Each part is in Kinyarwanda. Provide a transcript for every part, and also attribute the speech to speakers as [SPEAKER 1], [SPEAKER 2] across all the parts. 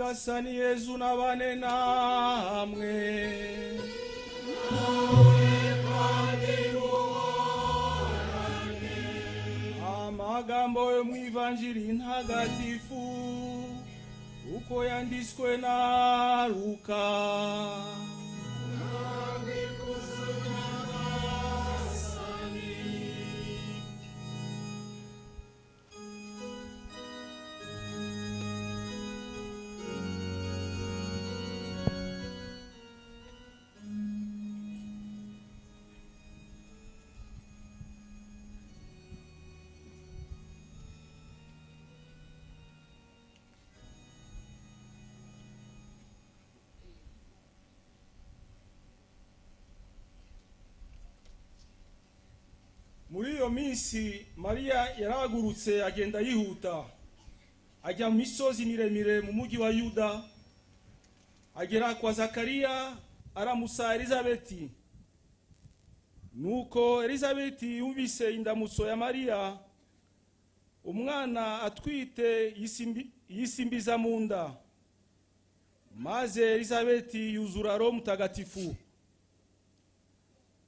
[SPEAKER 1] Nyagasani Yezu nabane namwe. Amagambo yo mu Ivanjiri ntagatifu uko yanditswe na Luka. Muri iyo minsi Mariya yarahagurutse agenda yihuta, ajya mu misozi miremire mu mujyi wa Yuda, agera kwa Zakariya aramusa Elizabeti. Nuko Elizabeti yumvise indamutso ya Mariya, umwana atwite yisimbiza mu nda. Maze Elizabeti yuzura Roho Mutagatifu,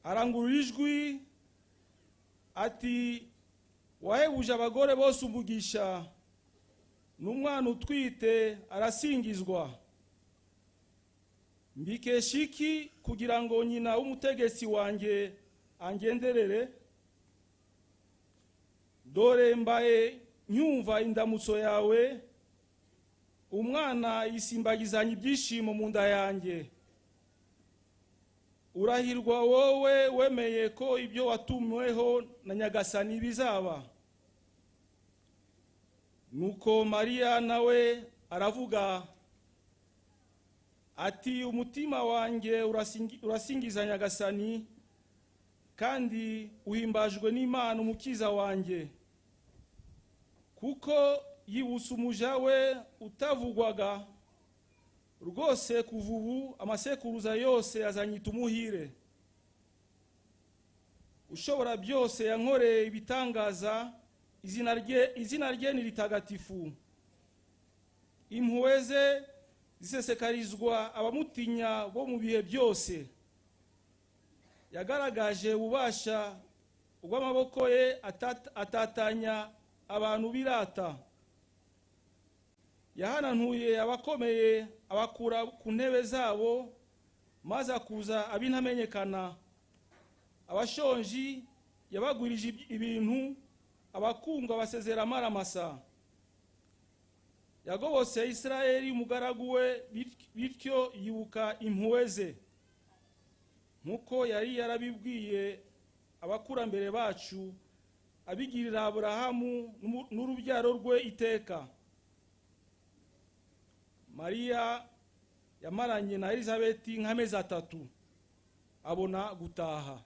[SPEAKER 1] arangurura ijwi ati: wahebuje abagore bose umugisha, n'umwana utwite arasingizwa. Mbikesha iki kugira ngo nyina w'umutegetsi wanjye angenderere? Dore mbaye nyumva indamutso yawe, umwana yisimbagizanya ibyishimo mu nda yanjye. Urahirwa wowe wemeye ko ibyo watumweho na Nyagasani bizaba. Nuko Mariya nawe aravuga ati: umutima wanjye urasingiza Nyagasani, kandi uhimbajwe n'Imana umukiza wanjye, kuko yibutse umuja we utavugwaga. Rwose kuva ubu amasekuruza yose azanyita umuhire. Ushobora byose yankoreye ibitangaza, izina rye ni ritagatifu. Impuhwe ze zisesekarizwa abamutinya bo mu bihe byose. Yagaragaje ububasha bw'amaboko ye, atatanya abantu birata. Yahanantuye abakomeye abakura ku ntebe zabo, maze akuza ab'intamenyekana. Abashonji yabagwirije ibintu, abakundwa basezera amaramasa. Yagobotse Isirayeli umugaragu we, bityo yibuka impuhwe ze, nkuko yari yarabibwiye abakurambere bacu, abigirira Aburahamu n'urubyaro rwe iteka. Mariya yamaranye na Elizabeti nk'amezi 3, abona gutaha.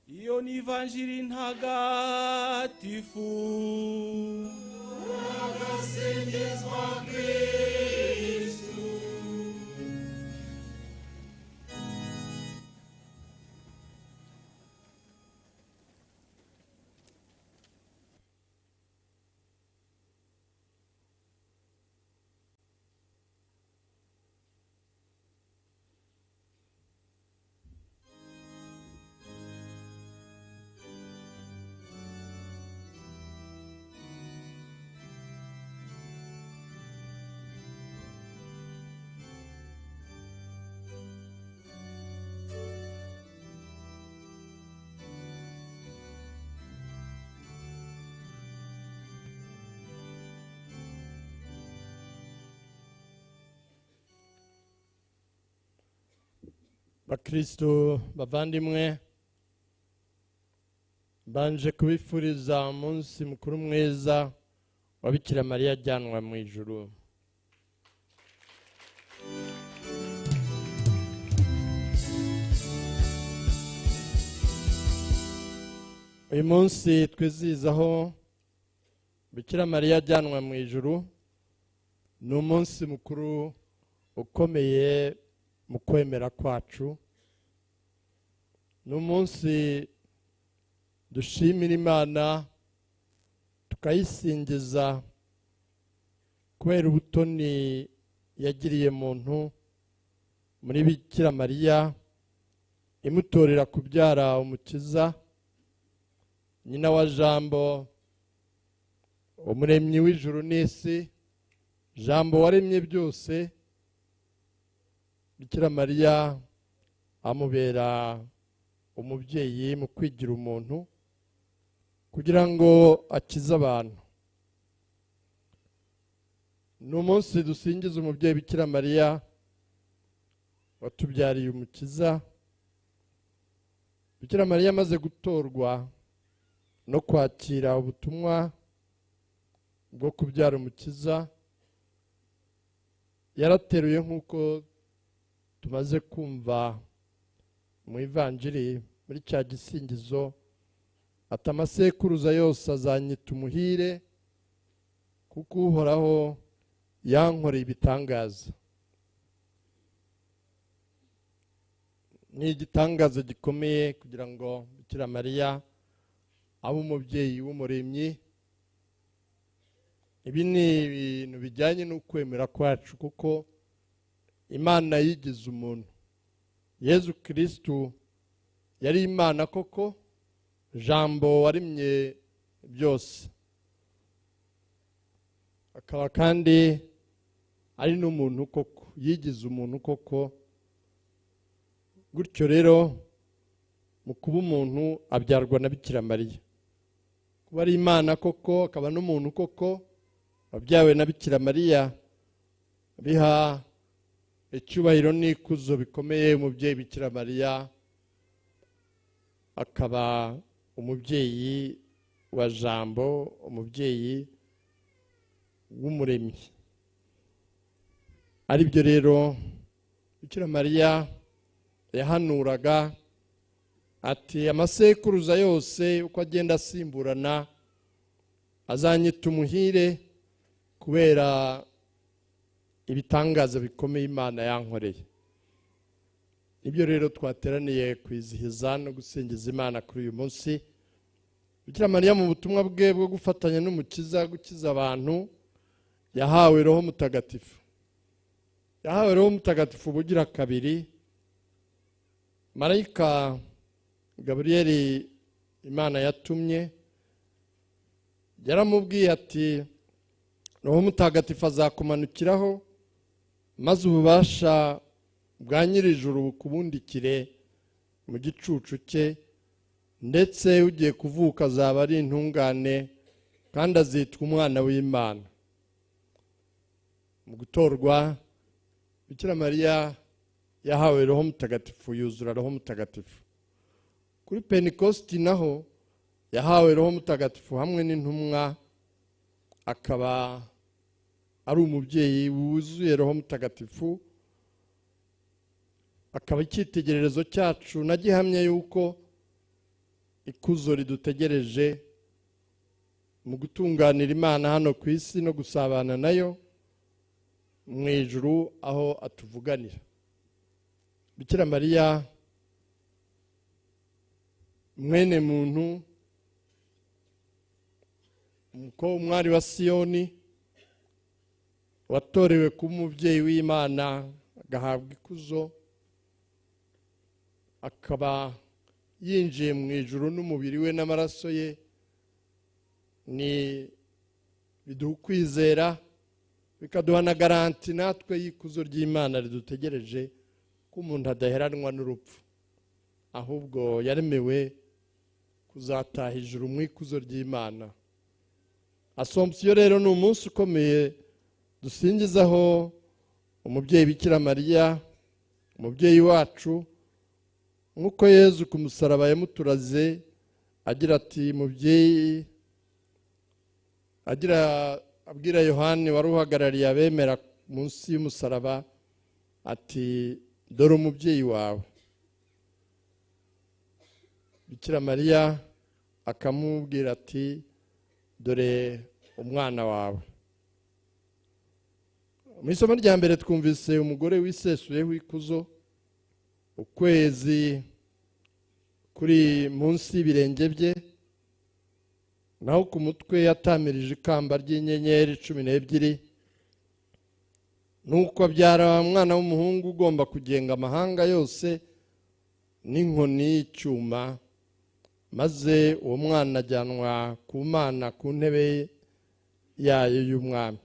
[SPEAKER 1] Iyo ni Ivanjiri ntagatifu.
[SPEAKER 2] Agasingizwa Kristu.
[SPEAKER 3] Bakristo bavandimwe, mbanje kubifuriza umunsi mukuru mwiza wa Bikira Mariya ajyanwa mu ijuru. Uyu munsi twizihizaho Bikira Mariya ajyanwa mu ijuru ni umunsi mukuru ukomeye mu kwemera kwacu. Ni umunsi dushimira Imana, tukayisingiza Kubera ubutoni yagiriye muntu muri Bikira Mariya imutorera kubyara Umukiza, nyina wa Jambo, umuremyi w'ijuru n'isi, Jambo waremye byose. Bikira Mariya amubera umubyeyi mu kwigira umuntu kugira ngo akize abantu. Ni umunsi dusingiza umubyeyi Bikira Mariya watubyariye Umukiza. Bikira Mariya amaze gutorwa no kwakira ubutumwa bwo kubyara Umukiza, yarateruye nk'uko tumaze kumva mu Ivanjiri muri cya gisingizo, ati amasekuruza yose azanyita umuhire kuko Uhoraho yankoreye ibitangaza. Ni igitangaza gikomeye kugira ngo Bikira Mariya abe umubyeyi w'umuremyi. Ibi ni ibintu bijyanye n'ukwemera kwacu, kuko Imana yigize umuntu. Yezu Kristu yari Imana koko, Jambo waremye byose, akaba kandi ari n'umuntu koko, yigize umuntu koko. Gutyo rero mu kuba umuntu abyarwa na Bikira Mariya. Kuba ari Imana koko akaba n'umuntu koko wabyawe na Bikira Mariya biha icyubahiro n'ikuzo bikomeye umubyeyi Bikira Mariya, akaba umubyeyi wa Jambo, umubyeyi w'umuremyi. Aribyo rero Bikira Mariya yahanuraga ati amasekuruza yose uko agenda asimburana azanyita umuhire kubera ibitangaza bikomeye Imana yankoreye. Ibyo rero twateraniye kwizihiza no gusingiza Imana kuri uyu munsi. Bikira Mariya mu butumwa bwe bwo gufatanya n'Umukiza gukiza abantu yahawe Roho Mutagatifu. Yahawe Roho Mutagatifu bugira kabiri. Marayika Gaburiyeli Imana yatumye yaramubwiye ati Roho Mutagatifu azakumanukiraho maze ububasha bwa Nyir'ijuru bukubundikire mu gicucu cye, ndetse ugiye kuvuka azaba ari intungane kandi azitwa umwana w'Imana. Mu gutorwa Bikira Mariya yahawe Roho Mutagatifu, yuzura Roho Mutagatifu. Kuri Pentekosti naho yahawe Roho Mutagatifu hamwe n'intumwa, akaba ari umubyeyi wuzuye Roho Mutagatifu, akaba icyitegererezo cyacu na gihamya yuko ikuzo ridutegereje mu gutunganira Imana hano ku isi no gusabana nayo mu ijuru aho atuvuganira. Bikira Mariya mwene muntu, umwari wa Siyoni watorewe kuba umubyeyi w'Imana agahabwa ikuzo, akaba yinjiye mu ijuru n'umubiri we n'amaraso ye, ni biduha ukwizera bikaduha na garanti natwe y'ikuzo ry'Imana ridutegereje, ko umuntu adaheranwa n'urupfu ahubwo yaremewe kuzataha ijuru mu ikuzo ry'Imana. Asompsiyo rero ni umunsi ukomeye dusingizaho umubyeyi Bikira Mariya, umubyeyi wacu, nk'uko Yezu ku musaraba yamuturaze agira ati mubyeyi, agira abwira Yohani wari uhagarariye abemera munsi y'umusaraba ati dore umubyeyi wawe. Bikira Mariya akamubwira ati dore umwana wawe. Mu isomo rya mbere twumvise umugore wisesuyeho ikuzo, ukwezi kuri munsi y'ibirenge bye, naho ku mutwe yatamirije ikamba ry'inyenyeri 12. Nuko abyara umwana w'umuhungu ugomba kugenga amahanga yose n'inkoni y'icyuma, maze uwo mwana ajyanwa ku Mana ku ntebe yayo y'umwami.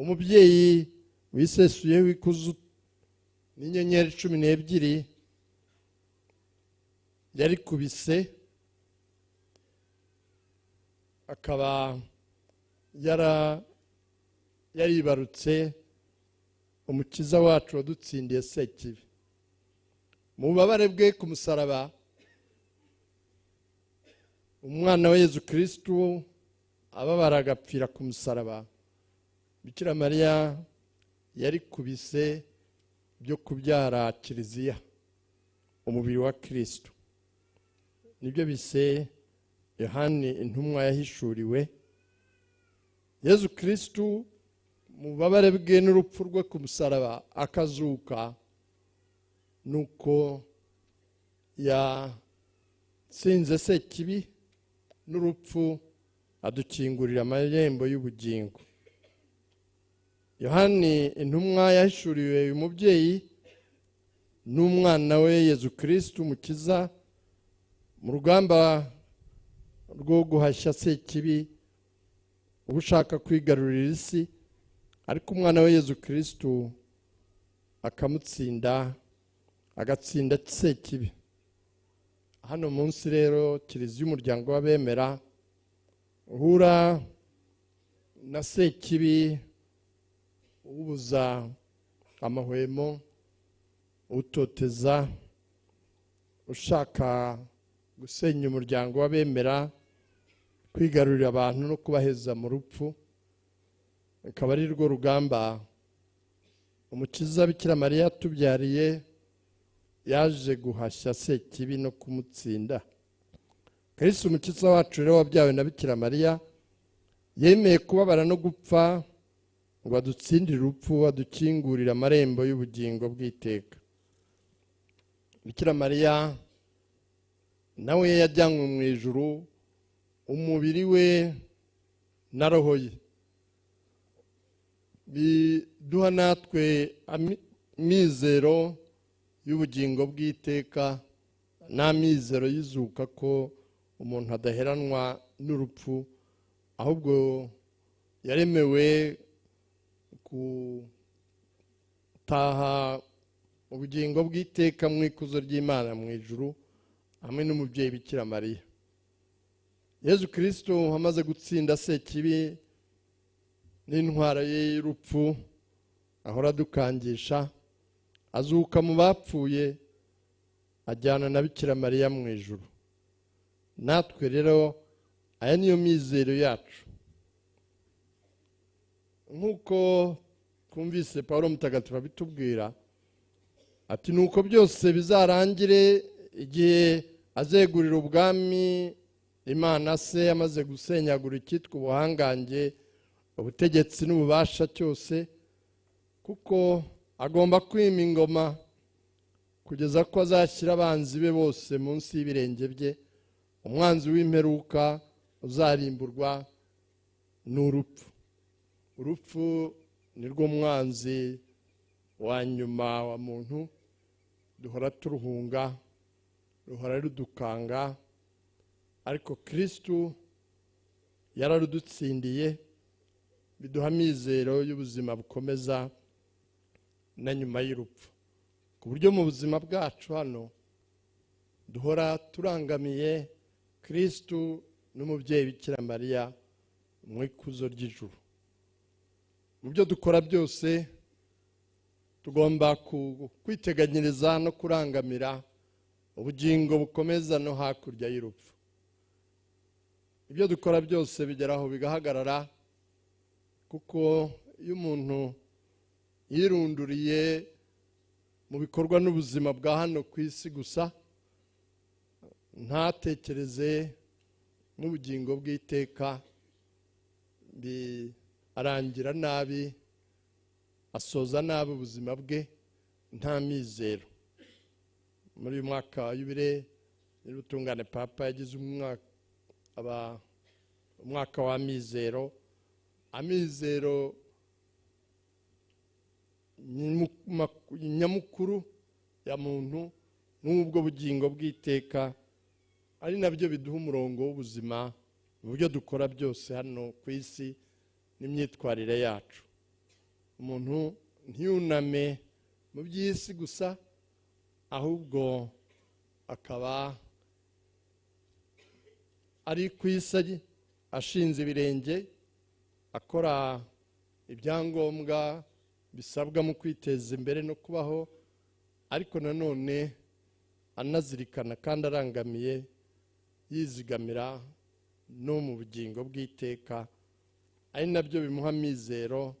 [SPEAKER 3] Umubyeyi wisesuye w'ikuzo n'inyenyeri 12 yarikubise, akaba yaribarutse Umukiza wacu wadutsindiye Sekibi. Mu bubabare bwe ku musaraba, umwana wa Yezu Kristu ababara agapfira ku musaraba, Bikira Mariya yarikubise byo kubyara Kiliziya, umubiri wa Kristu. Nibyo bise Yohani intumwa yahishuriwe. Yezu Kristu mu bubabare bwe n'urupfu rwe ku musaraba akazuka, nuko yatsinze Sekibi n'urupfu, adukingurira amarembo y'ubugingo. Yohani intumwa yahishuriwe uyu mubyeyi n'umwana we Yezu Kristu Umukiza mu rugamba rwo guhashya Sekibi ushaka kwigarurira isi, ariko umwana we Yezu Kristu akamutsinda, agatsinda Sekibi. Hano munsi rero Kiliziya y'umuryango w'abemera uhura na Sekibi ubuza amahwemo, utoteza, ushaka gusenya umuryango w'abemera, kwigarurira abantu no kubaheza mu rupfu. Akaba ari rwo rugamba Umukiza Bikira Mariya tubyariye yaje guhashya Sekibi no kumutsinda. Kristu Umukiza wacu rero wabyawe na Bikira Mariya yemeye kubabara no gupfa ngo adutsindire urupfu, adukingurire amarembo y'ubugingo bw'iteka. Bikira Mariya nawe yajyanywe mu ijuru, umubiri we na roho ye biduha natwe amizero y'ubugingo bw'iteka n'amizero y'izuka, ko umuntu adaheranwa n'urupfu, ahubwo yaremewe gutaha ubugingo bw'iteka mu ikuzo ry'Imana mu ijuru hamwe n'umubyeyi Bikira Mariya. Yezu Kristu amaze gutsinda Sekibi n'intwara ye y'urupfu ahora adukangisha, azuka mu bapfuye ajyana na Bikira Mariya mu ijuru. Natwe rero aya niyo mizero yacu. Nk'uko twumvise Pawulo Mutagatifu abitubwira ati nuko byose bizarangire igihe azegurira ubwami Imana se amaze gusenyagura icyitwa ubuhangange, ubutegetsi n'ububasha cyose, kuko agomba kwima ingoma kugeza ko azashyira abanzi be bose munsi y'ibirenge bye. Umwanzi w'imperuka uzarimburwa n'urupfu. Urupfu ni rwo mwanzi wa nyuma wa muntu, duhora turuhunga, ruhora rudukanga, ariko Kristu yararudutsindiye, biduha amizero y'ubuzima bukomeza na nyuma y'urupfu, ku buryo mu buzima bwacu hano duhora turangamiye Kristu n'umubyeyi Bikira Mariya mu ikuzo ry'ijuru. Mu byo dukora byose tugomba kwiteganyiriza no kurangamira ubugingo bukomeza no hakurya y'urupfu. Ibyo dukora byose bigeraho bigahagarara, kuko iyo umuntu yirunduriye mu bikorwa n'ubuzima bwa hano ku isi gusa, ntatekereze n'ubugingo bw'iteka, arangira nabi, asoza nabi ubuzima bwe nta mizero. Muri uyu mwaka wa yubile y'ubutungane Papa yagize umwaka wa mizero. Amizero nyamukuru ya muntu n'ubwo bugingo bw'iteka, ari nabyo biduha umurongo w'ubuzima mu byo dukora byose hano ku isi n'imyitwarire yacu. Umuntu ntiyuname mu by'isi gusa, ahubwo akaba ari ku isi ashinze ibirenge, akora ibyangombwa bisabwa mu kwiteza imbere no kubaho, ariko nanone anazirikana kandi arangamiye yizigamira no mu bugingo bw'iteka, ari nabyo bimuha amizero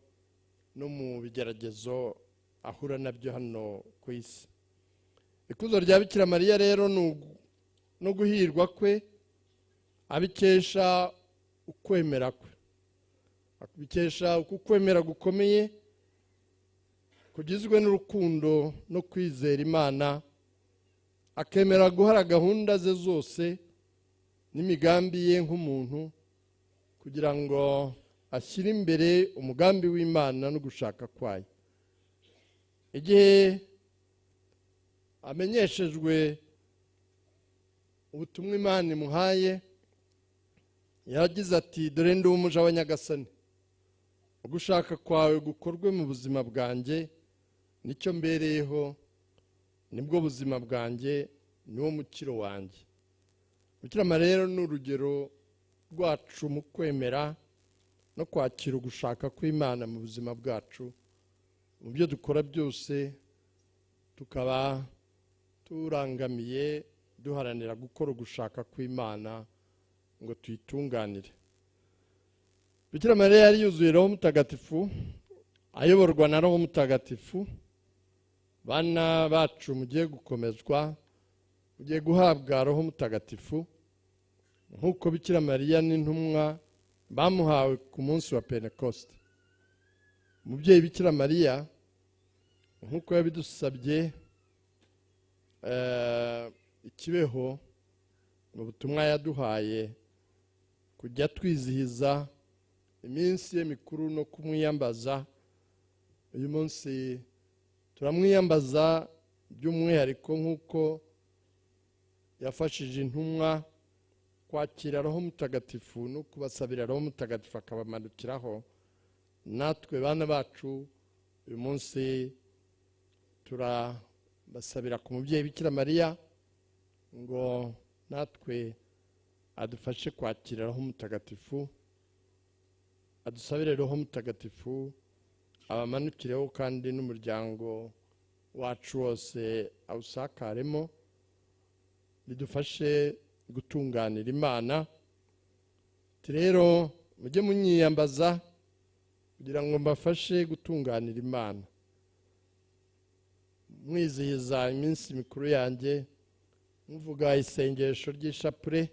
[SPEAKER 3] no mu bigeragezo ahura nabyo hano ku isi. Ikuzo rya Bikira Mariya rero no guhirwa kwe abikesha ukwemera kwe, abikesha ukwemera gukomeye kugizwe n'urukundo no kwizera Imana, akemera guhara gahunda ze zose n'imigambi ye nk'umuntu kugira ngo ashyire imbere umugambi w'Imana no gushaka kwayo. Igihe amenyeshejwe ubutumwa Imana imuhaye, yagize ati: dore ndi umuja wa Nyagasani, ugushaka kwawe gukorwe mu buzima bwanjye, nicyo mbereyeho, nibwo buzima bwanjye, niwo mukiro wanjye. Bikira Mariya rero ni urugero rwacu mu kwemera no kwakira ugushaka kw'Imana mu buzima bwacu, mu byo dukora byose tukaba turangamiye duharanira gukora ugushaka kw'Imana ngo tuyitunganire. Bikira Mariya yari yuzuye Roho Mutagatifu, ayoborwa na Roho Mutagatifu. Bana bacu mugiye gukomezwa, mugiye guhabwa Roho Mutagatifu nk'uko Bikira Mariya n'intumwa bamuhawe ku munsi wa Pentekoste. Umubyeyi Bikira Mariya nk'uko yabidusabye ikibeho mu butumwa yaduhaye kujya twizihiza iminsi ye mikuru no kumwiyambaza, uyu munsi turamwiyambaza by'umwihariko nk'uko yafashije intumwa kwakira Roho Mutagatifu no kubasabira Roho Mutagatifu akabamanukiraho. Natwe bana bacu uyu munsi turabasabira ku mubyeyi Bikira Mariya ngo natwe adufashe kwakira Roho Mutagatifu, adusabire Roho Mutagatifu abamanukireho kandi n'umuryango wacu wose awusakaremo, bidufashe gutunganira Imana. Rero mujye munyiyambaza kugira ngo mbafashe gutunganira Imana, mwizihiza iminsi mikuru yanjye, muvuga isengesho ry'ishapure,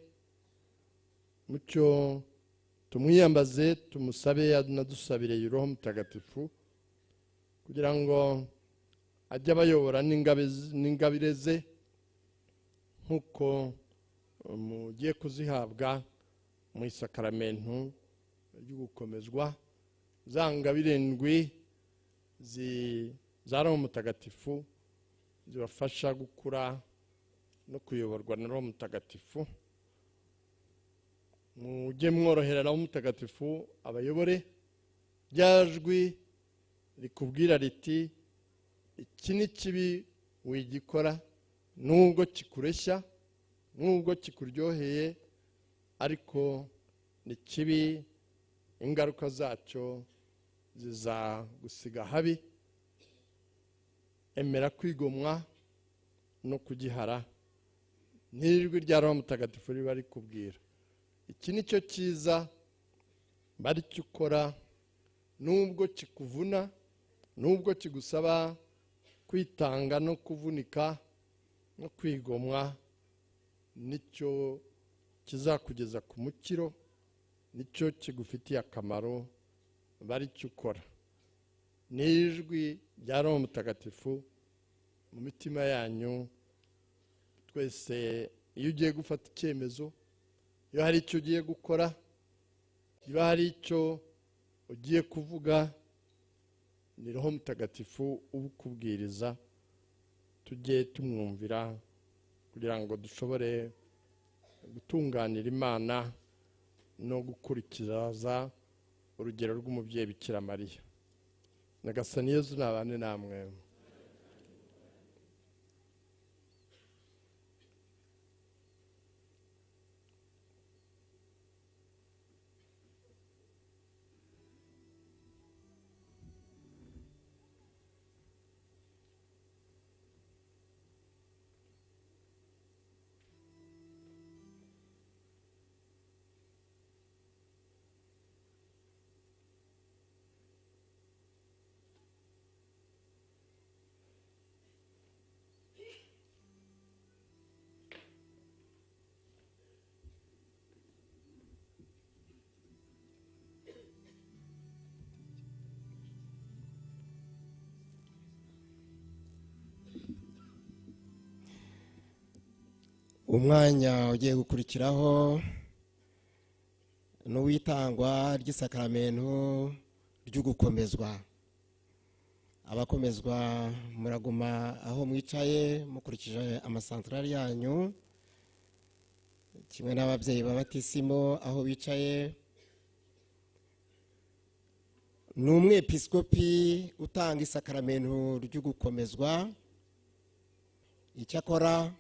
[SPEAKER 3] mucyo tumwiyambaze tumusabe anadusabire Roho Mutagatifu kugira ngo ajye abayobora n'ingabire ze nk'uko mugiye kuzihabwa mu isakaramentu ryo gukomezwa, za ngabire ndwi za Roho Mutagatifu zibafasha gukura no kuyoborwa na Roho Mutagatifu. Mujye mworohera Roho Mutagatifu abayobore, rya jwi rikubwira riti iki ni kibi wigikora, nubwo kikureshya, nubwo kikuryoheye, ariko ni kibi, ingaruka zacyo zizagusiga habi. Emera kwigomwa no kugihara, n'ijwi rya Roho Mutagatifu riba rikubwira iki ni cyo cyiza, bari cyo ukora, nubwo kikuvuna, nubwo kigusaba kwitanga no kuvunika no kwigomwa, nicyo kizakugeza ku mukiro, nicyo kigufitiye akamaro, bari cyo ukora. N'ijwi rya Roho Mutagatifu mu mitima yanyu twese, iyo ugiye gufata icyemezo, iyo hari icyo ugiye gukora, iyo hari icyo ugiye kuvuga, Ni Roho Mutagatifu ubukubwiriza, tujye tumwumvira kugira ngo dushobore gutunganira Imana no gukurikiza urugero rw'umubyeyi Bikira Mariya. Nyagasani Yezu nabane namwe.
[SPEAKER 4] Umwanya ugiye gukurikiraho n'uwitangwa ry'isakaramentu ry'ugukomezwa. Abakomezwa muraguma aho mwicaye mukurikije amasantarari yanyu, kimwe n'ababyeyi b'abatisimo aho bicaye. Ni umwepiskopi utanga isakaramentu ry'ugukomezwa. Icyakora